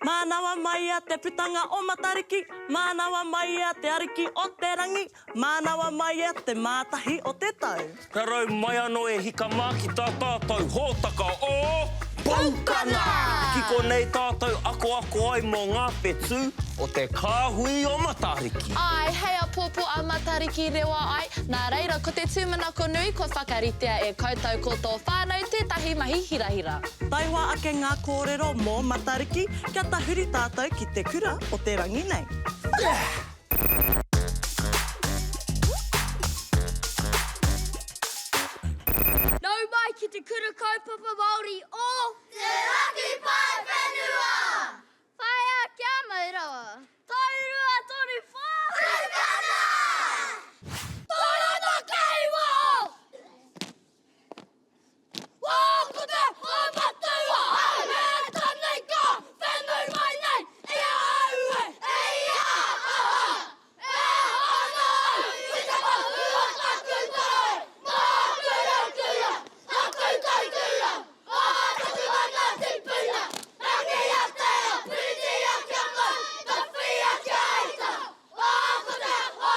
Mānawa maia te putanga o Matariki, Mānawa maia te ariki o te rangi, Mānawa maia te mātahi o te tau. Rarau mai anō e hika mā ki tā tātou hōtaka o Poukana! Ki konei tātou akoako ai mō ngā whetū o te kāhui o Matariki. Āe, hei apōpō a Matariki rewa ai, nā reira ko te tūmanako nui kua whakaritea e koutou ko tō whānau tētahi mahi hirahira. Taihoa ake ngā kōrero mō Matariki kia tahuri tātou ki te kura o te rangi nei. Nau mai ki te Kura Kaupapa Māori o. Te Raki Paewhenua! Whaea kia mau rawa. Taurua tonu wha. Tukana! Torona kei waho! Ko te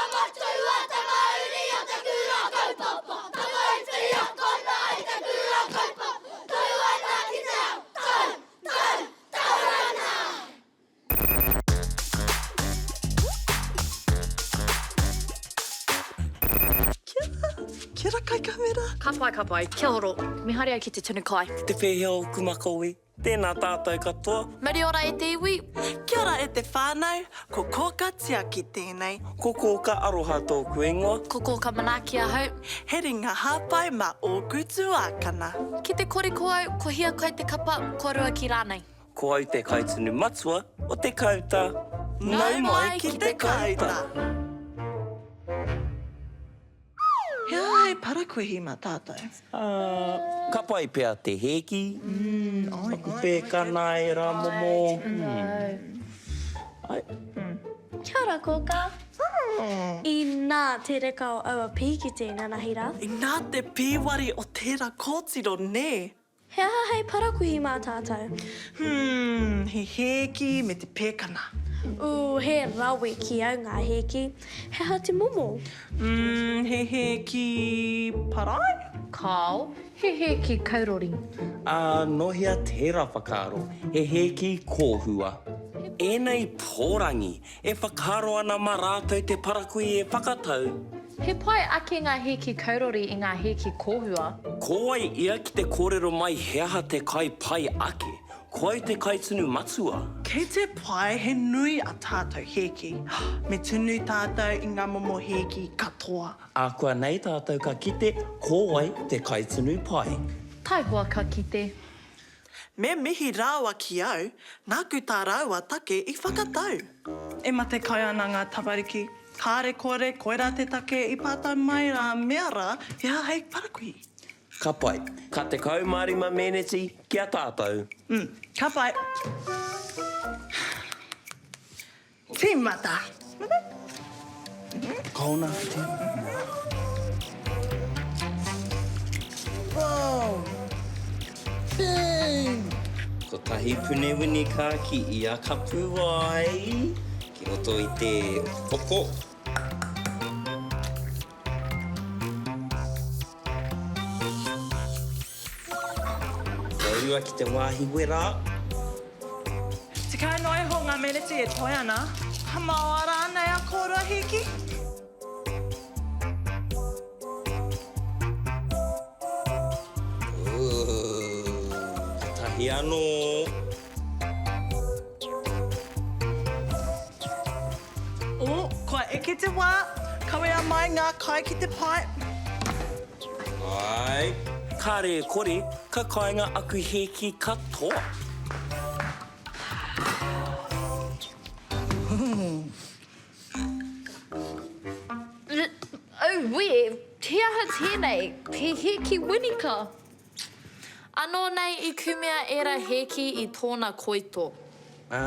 Matua te mauri o te kura kaupapa, Tamaiti akona i te kura kaupapa, Tau ana ki te ao, tau, tau, tau ana! Kia ora, kia ora kaikamera. Ka pai, ka pai. Kia ora. Me haere au ki te tunu kai. Te pēhea ōku makawe? Tēnā tātou katoa. Mauri ora e te iwi. Kia ora e te whānau, ko Kōka Tiaki tēnei. Ko Kōka Aroha tōku ingoa. Ko Kōka Manaaki ahau. He ringa hāpai mā ōku tuākana. Ki te koriko au, ko hia kai te kapa, ko Ruaki rānei. Ko au te kaitunu matua o te kauta. Nau mai ki te kauta. He aha hei parakuihi mā tātou? Ā, ka pai pea te hēki, paku pēkana ērā momo. Āe. Kia ora kōkā. Inā te reka o aua pīkiti nanahi rā. Inā te pīwari o tērā kōtiro nē? He aha hei parakuihi mā tātou? Hmm, he hēki me te pēkana. Ooh, he rawe ki au ngā hēki. He aha te momo? Hmm, he hēki parai? Kāo, he hēki kaurori. Ā, nō hea tērā whakaaro, he hēki kōhua. Ēnei pōrangi, E whakaaro ana mā rātou te parakui e whakatau. He pai ake ngā hēki kaurori i ngā hēki kōhua. Ko wai ia ki te kōrero mai he aha te kai pai ake? Ko au te kaitunu matua. Kei te pai he nui a tātou hēki. Me tunu tātou i ngā momo hēki katoa. Ākuanei tātou ka kite ko wai te kaitunu pai. Taihoa ka kite. Me mihi rāua ki au, nāku tā rāua take i whakatau. E mate kai ana ngā tamariki, kāre kore koirā te take i pātai mai rā mea rā he aha hei parakuihi. Ka pai. Ka 15 meneti ki a tātou. Mm, ka pai. Tīmata. Kaona ki te. Boom! Boom! Kotahi pune winika ki ia kapuwai ki roto i te oko. Wairua ki te wāhi wera. Tekau noa iho ngā meneti e toe ana. Ka maoa rānei a kōrua Hiki? Ooh, kotahi anō. Oh, kua eke te wā. Kawea mai ngā kai ki te pae. Āe. Kāre e kore, ka kainga aku hēki katoa. Auē, he aha tēnei? He hēki winika. Anō nei i kumea ērā hēki i tōna koito. Ā,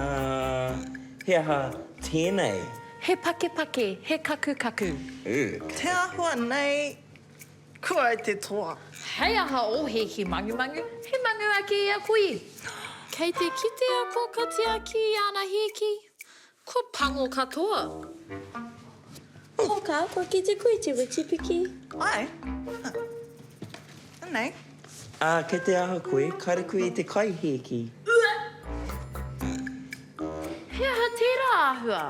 he aha tēnei? He pakepake, he kakukaku. Ugh. Te āhua nei, ko au te toa. Hei aha ō hēki mangumangu, he mangu ake ia koe. Kei te kitea ko Katia ki ana hēki, kua pango katoa. Koka, kua kite koe i te wetipiki? Ae. Anei. Ā, kei te aha koe? Kāre koe i te kai hēki? He aha tērā āhua?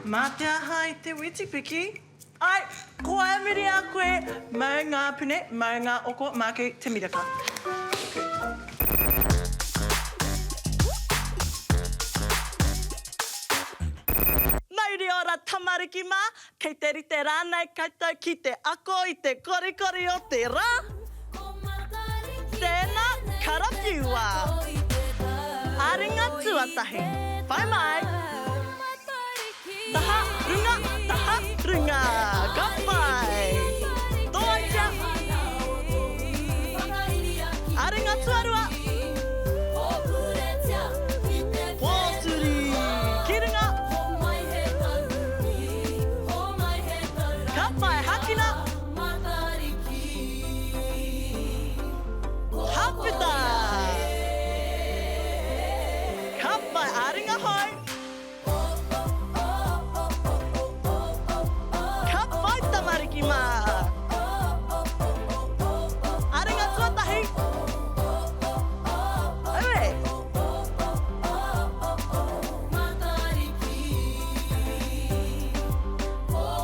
Mā te aha i te wetipiki? Ae, ko Emily a koe, mau ngā pune, mau ngā oko, māku te miraka. Mauri ora tamariki mā, kei te rite rānei koutou ki te ako i te korikori o te rā? Tēnā, karawhiua! Ā-ringa tuatahi, whai mai! Taha runga, taha runga. Ka pai. Tōaitia. Aringa tuarua. Pōturi. Ki runga. Ka pai. Hakina. Ka puta. Ka pai. Aringa hou. Ka pai tamariki mā! Aringa tuatahi! Aue!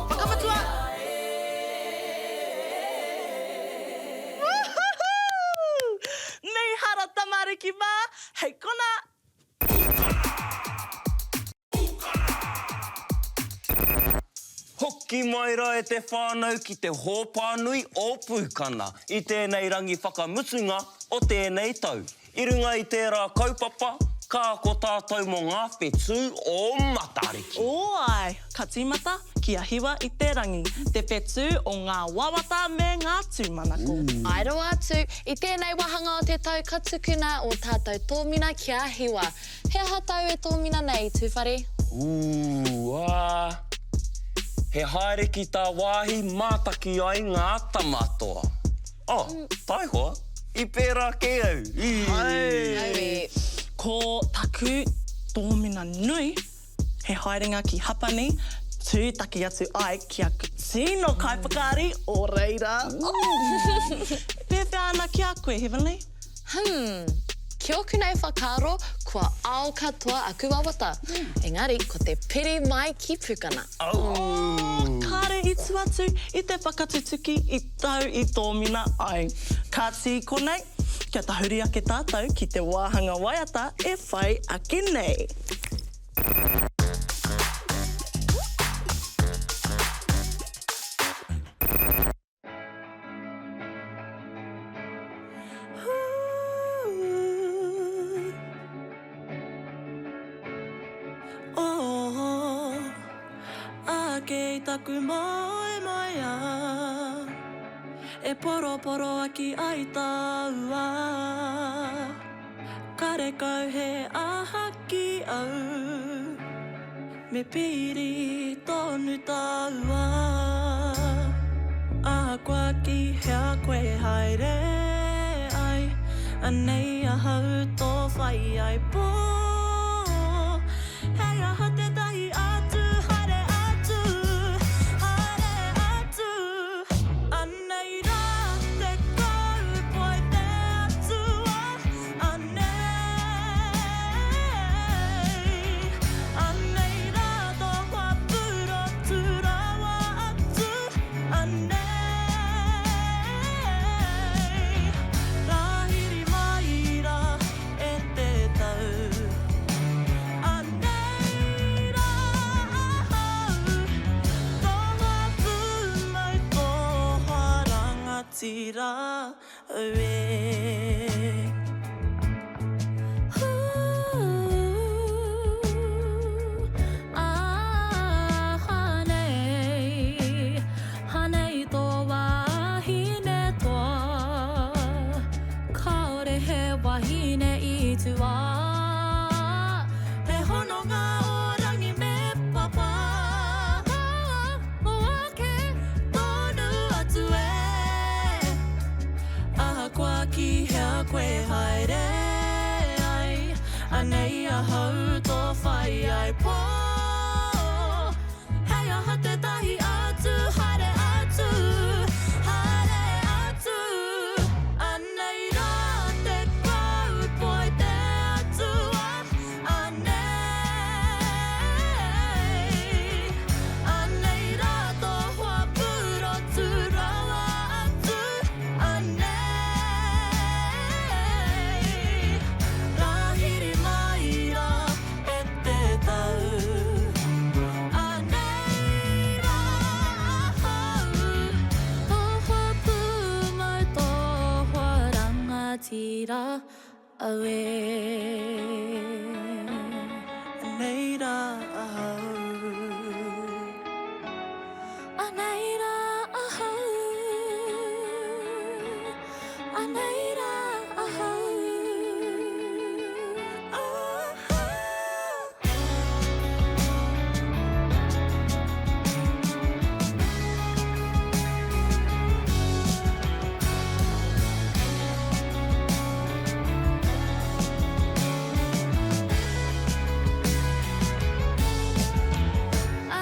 Whakamutua! Woohoo! Mīharo tamariki mā, hei kona! Hoki mai rā e te whānau ki te hōpānui o Pūkana i tēnei rangi whakamutunga o tēnei tau. I runga i tērā kaupapa, ka ako tātou mō ngā whetū o Matariki. Ō-ai, ka tīmata ki a Hiwa i te rangi, te whetū o ngā wawata me ngā tūmanako. Āe rawa atu, i tēnei wāhanga o te tau ka tukuna ō tātou tōmina ki a Hiwa. He aha tāu e tōmina nei, Tūwhare? Ooh, ā, he haere ki tā wāhi mātaki ai ngā tamatoa. Oh, taihoa, i pērā kē au, ī. Auē. Ko taku tōmina nui, he haerenga ki Hapani, tūtaki atu ai ki aku tino kaiwhakaari o reira. E pēwhea ana ki a koe, Heavenly? Hum! Ki ōku nei whakaaro, kua ao katoa aku wawata. Engari, ko te piri mai ki Pukana. Oh, kāre i tua atu i te whakatutuki i tau i tōmina ai. Kāti i konei, kia tahuri ake tātou ki te wāhanga waiata e whai ake nei. Oh, ake i taku moemoeā, E poroporoaki ai tāua. Karekau he aha ki au. Me piri tonu tāua. Ahakoa ki hea koe haere ai, anei ahau tō whaiaipo. Hei aha tētahi atu, haere atu, haere atu. Anei rā te kaupoi te atua, anei, anei rā tō hoa purotu rawa atu, anei, rāhiri mai rā e te tau. Anei rā ahau, tō hoa pūmau, tō hoa rangatira, auē. Kāore he wahine i tua. He hononga o Rangi me Papa. Hoake tonu atu e. Ahakoa ki hea koe haere. Anei ahau tō whaiaipo. Hei aha tētahi atu, haere atu, haere atu. Anei rā te kaupoi te atua, anei. Anei rā tō hoa pūrotu rawa atu, anei. Rāhiri mai rā e te tau. Anei rā ahau. Tō hoa pūmau, tō hoa rangatira, auē. Anei rā ahau. Anei rā ahau. Anei rā ahau.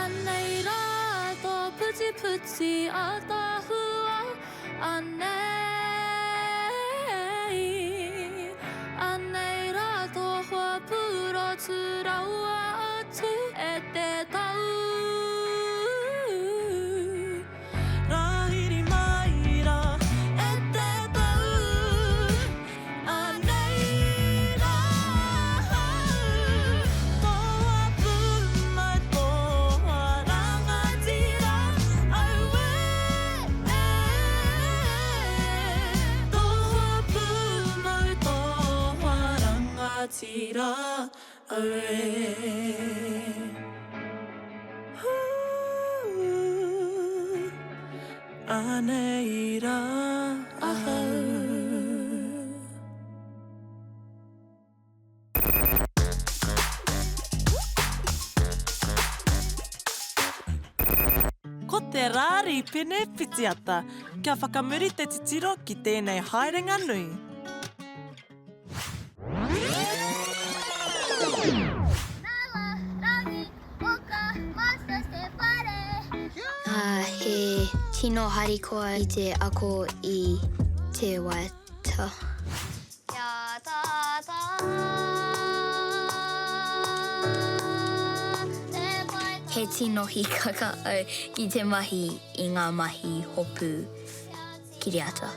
Anei rā tō putiputi ātaahua, anei, anei rā tō hoa pūrotu rawa atu e te tau. Rāhiri mai rā e te tau. Anei rā ahau, tō hoa pūmau, tō hoa rangatira, auē. Tō hoa pūmau, tō hoa rangatira, auē. Anei rā ahau. Ko te rā rīpene whitiata kia whakamuri te titiro ki tēnei haerenga nui. Ā, he tino harikoa i te ako i te waiata. He tino hikaka au ki te mahi i ngā mahi hopu kiriata.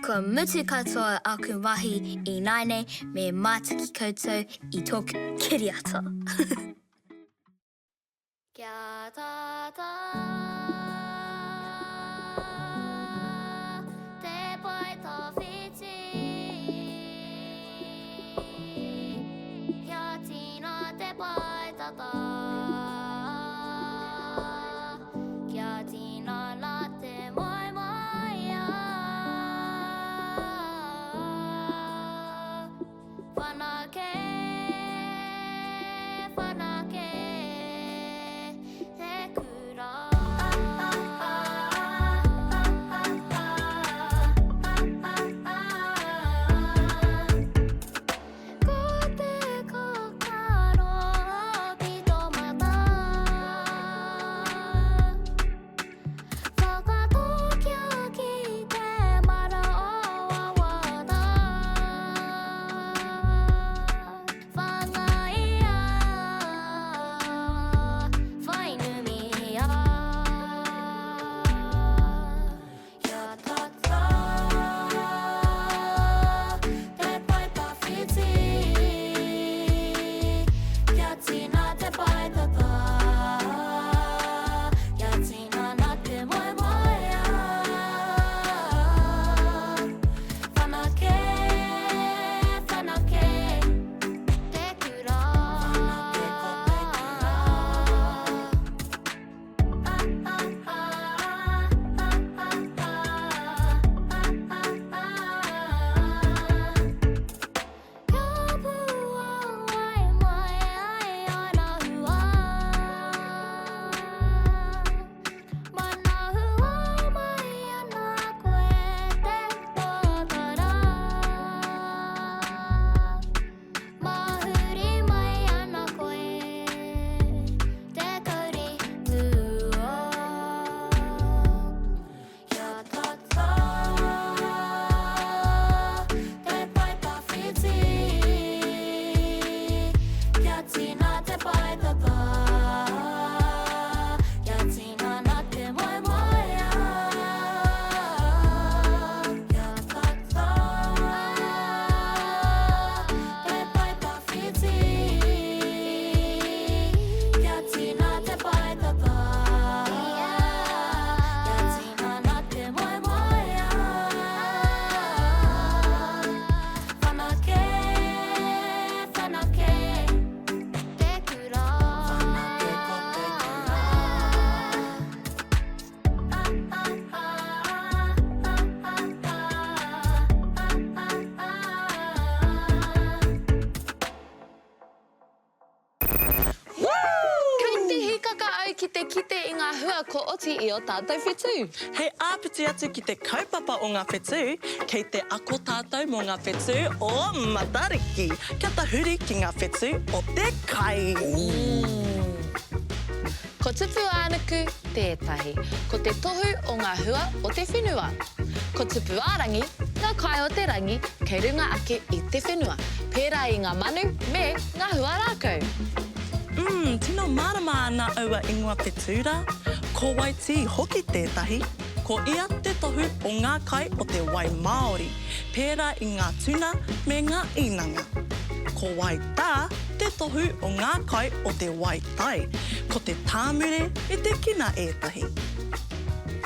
Kua mutu katoa aku mahi ināianei me mātaki koutou i tōku kiriata. Kia tata te pae tawhiti, Kia tina te pae tata, Kia tinana te moemoeā. Whanake, whanake, te kura. ki te kite i ngā hua kua oti i ō tātou whetū. Hei āpiti atu ki te kaupapa o ngā whetū, kei te ako tātou mō ngā whetū o Matariki. Kia tahuri ki ngā whetū o te kai. Ko Tupuānuku tētahi. Ko te tohu o ngā hua o te whenua. Ko Tupuārangi ngā kai o te rangi kei runga ake i te whenua, pērā i ngā manu me ngā hua rākau. Umm, tino mārama ana aua ingoa whetū rā. Ko Waitī hoki tētahi. Ko ia te tohu o ngā kai o te wai māori, pērā i ngā tuna me ngā īnanga. Ko Waitā te tohu o ngā kai o te wai tai, ko te tāmure me te kina ētahi.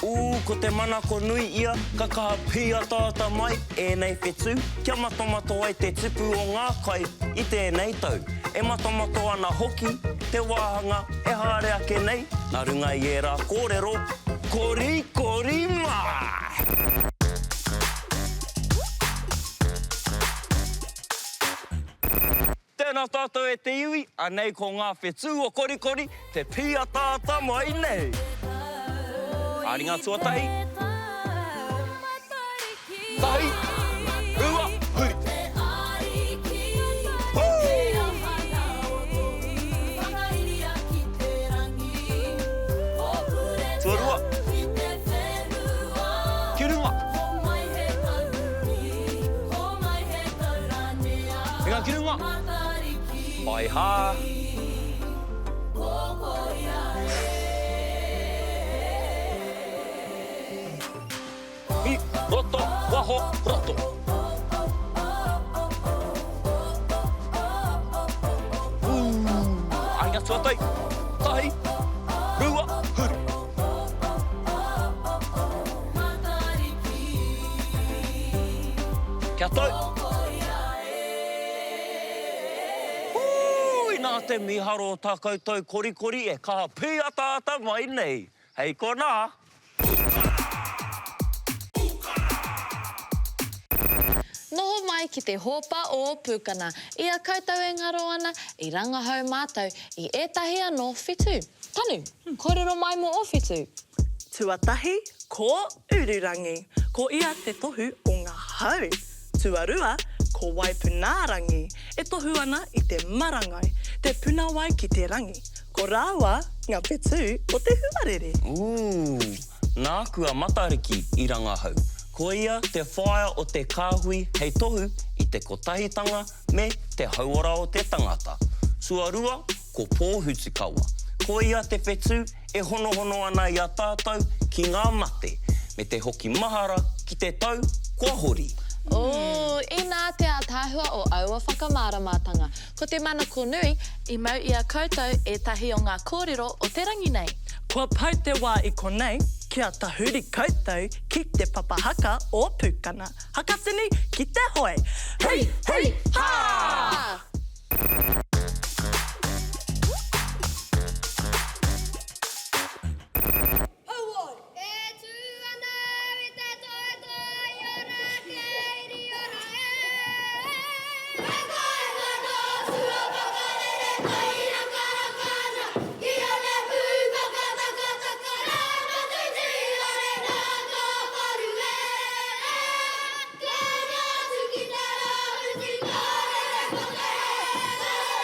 Ū, ko te manako nui ia ka kaha pīataata mai ēnei whetū kia matomato ai te tupu o ngā kai i tēnei tau. E matomato ana hoki te wāhanga e haere ake nei nā runga i ērā kōrero korikori mā! Tēnā tātou e te iwi, anei ko ngā whetū o Korikori te pīataata mai nei. Ā-ringa tuatahi. Tahi, rua, huri. Tuarua. Ki runga. Ringa ki runga. Whai hā. I roto, waho, roto. Ū, āringa tuatahi, tahi, rua, huri. Kia tau. Hū, inā te mīharo o tā koutou korikori e kaha pīataata mai nei. Hei konā. Noho mai ki te hōpa o Pūkana. I a koutou e ngaro ana, i rangahau mātou i ētahi anō whetū. Tanu, kōrero mai mō ō whetū. Tuatahi, ko Ururangi. Ko ia te tohu o ngā hau. Tuarua, ko Waipunārangi, e tohu ana i te marangai, te puna wai ki te rangi. Ko rāua ngā whetū o te huarere. Ooh, nāku a Matariki i rangahau. Ko ia te whaea o te kāhui hei tohu i te kotahitanga me te hauora o te tangata. Tuarua, ko Pōhutukawa. Ko ia te whetū e honohono ana i a tātou ki ngā mate, me te hoki mahara ki te tau kua hori. Ooh, inā te ātaahua o aua whakamāramatanga. Ko te manako nui, i mau i a koutou ētahi o ngā kōrero o te rangi nei. Kua pau te wā i konei, kia tahuri koutou ki te papa haka o Pūkana. Hakatini ki te hoe! Hei! Hei! Hā! E tū ana au i te toetoe i ora ake iri ora e. He kāinga nō tua whakarere mai rakaraka ana ki one pū whakatakataka rā matuti ore nā ka paru e. Ka atu ki te rāwhiti ka rere whakahere.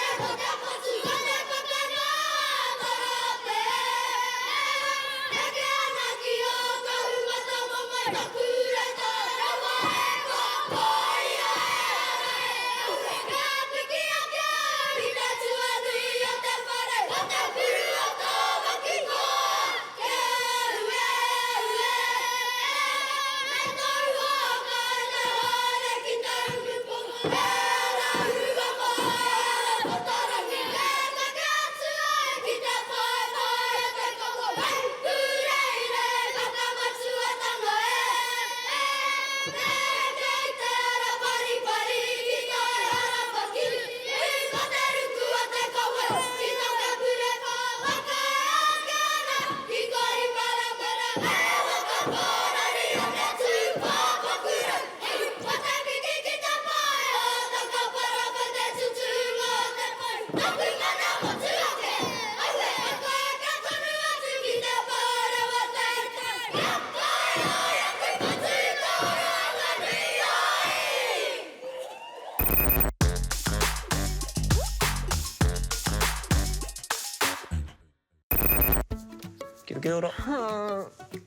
Kia ora.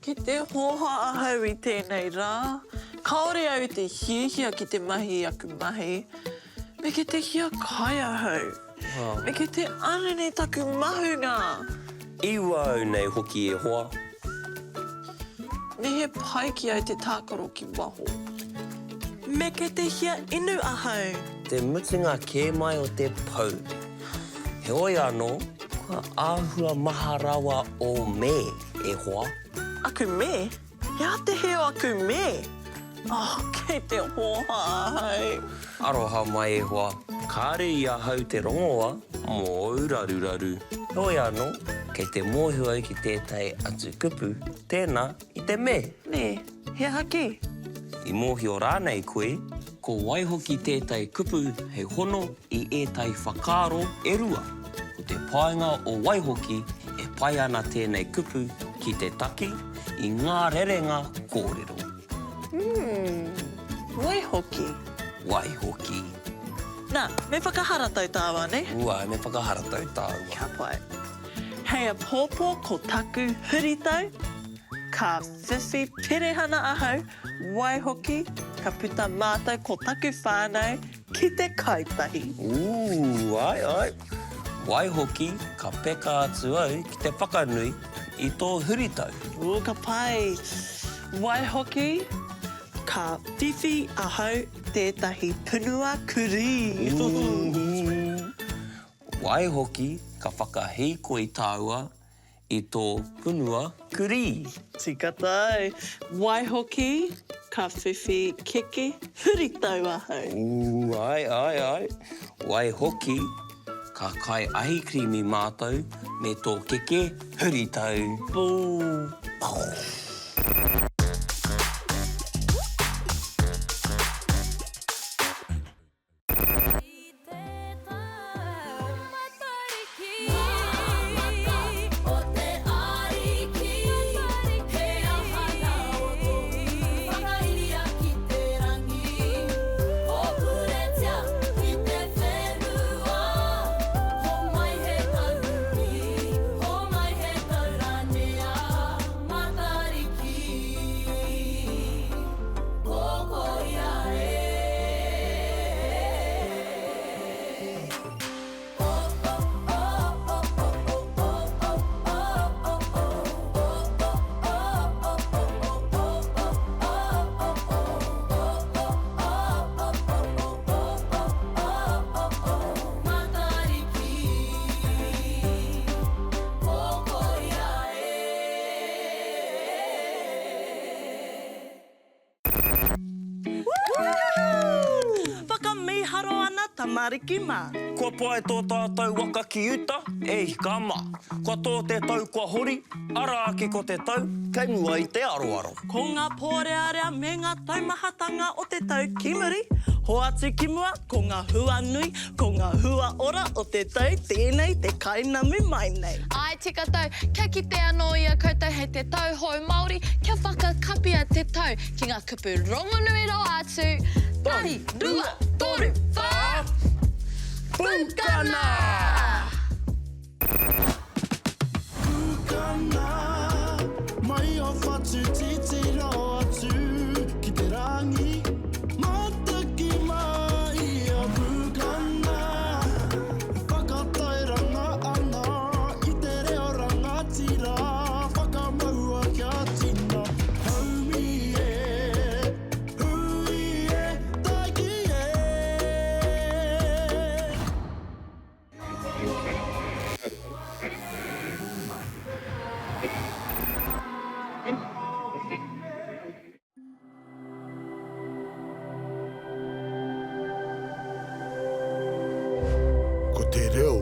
Ki te hōhā ahau i tēnei rā. Kāore au i te hiahia ki te mahi i aku mahi. Me ki te hia kai ahau. Me ki te anene taku mahunga. I wau nei hoki e hoa. Me he pai ki au te tākaro ki waho. Me ke te hia inu ahau. Te mutunga kē mai o te pouri. Heoi anō, kua āhua maha rawa ō me, e hoa. Aku me? He aha te hē o aku me? Oh, kei te hōhā ahau. Aroha mai e hoa. Kāre i ahau te rongoa mō ōu raruraru. Heoi anō, kei te mōhio au ki tētahi atu kupu, tēnā i te me. Nē, he aha kē? I mōhio rānei koe, ko wai hoki tētahi kupu hei hono i ētahi whakaaro e rua? Ko te painga o waihoki e pai ana tēnei kupu ki te taki i ngā rerenga kōrero. Umm, waihoki. Waihoki. Nā, me whakaharatau tāua, nē? Ua, me whakaharatau tāua. Ka pai. Hei apōpō ko taku huritau, ka whiwhi perehana ahau, waihoki, ka puta mātou ko taku whānau ki te kai tahi. Ooh, āe, āe. Waihoki, ka peka atu au ki te whakanui i tō huritau. Ooh, ka pai. Waihoki, ka whiwhi ahau tētahi punua kurī. Ooh. Waihoki, ka whakahīkoi tāua i tō punua kurī. Tika tau. Waihoki, ka whiwhi keke huritau ahau. Ooh, āe, āe, āe. Waihoki, ka kai ahikirīmi mātou me tō keke huritau. Ooh. I te tau Matariki Ngā mata o te Ariki He aha nā o tōku Whakairia ki te rangi Kōpuretia ki te whenua Homai he tauruki Homai he tauranea Matariki Kōkōria e Matariki, kōkōria e. Whakamīharo ana tamariki mā. Kua pae tō tātou waka ki uta, e hika mā. Kua tō te tau kua hori, arā ake ko te tau kei mua i te aroaro. Ko ngā pōrearea me ngā taumahatanga o te tau ki muri, hoatu ki mua ko ngā hua nui, ko ngā hua ora o te tau tēnei te kainamu mai nei. Āe tika tau, kia kite anō i a koutou hei te tau hou Māori, kia whakakapia te tau ki ngā kupu rongonui rawa atu, tahi, rua, toru, whā, Pūkana! Pūkana, mai o whatu titiro atu ki te rangi, Mataki mai a Pūkana, e whakatairanga ana i te reo rangatira, whakamaua kia tina, haumi e, hui e, taiki e. Ko te reo.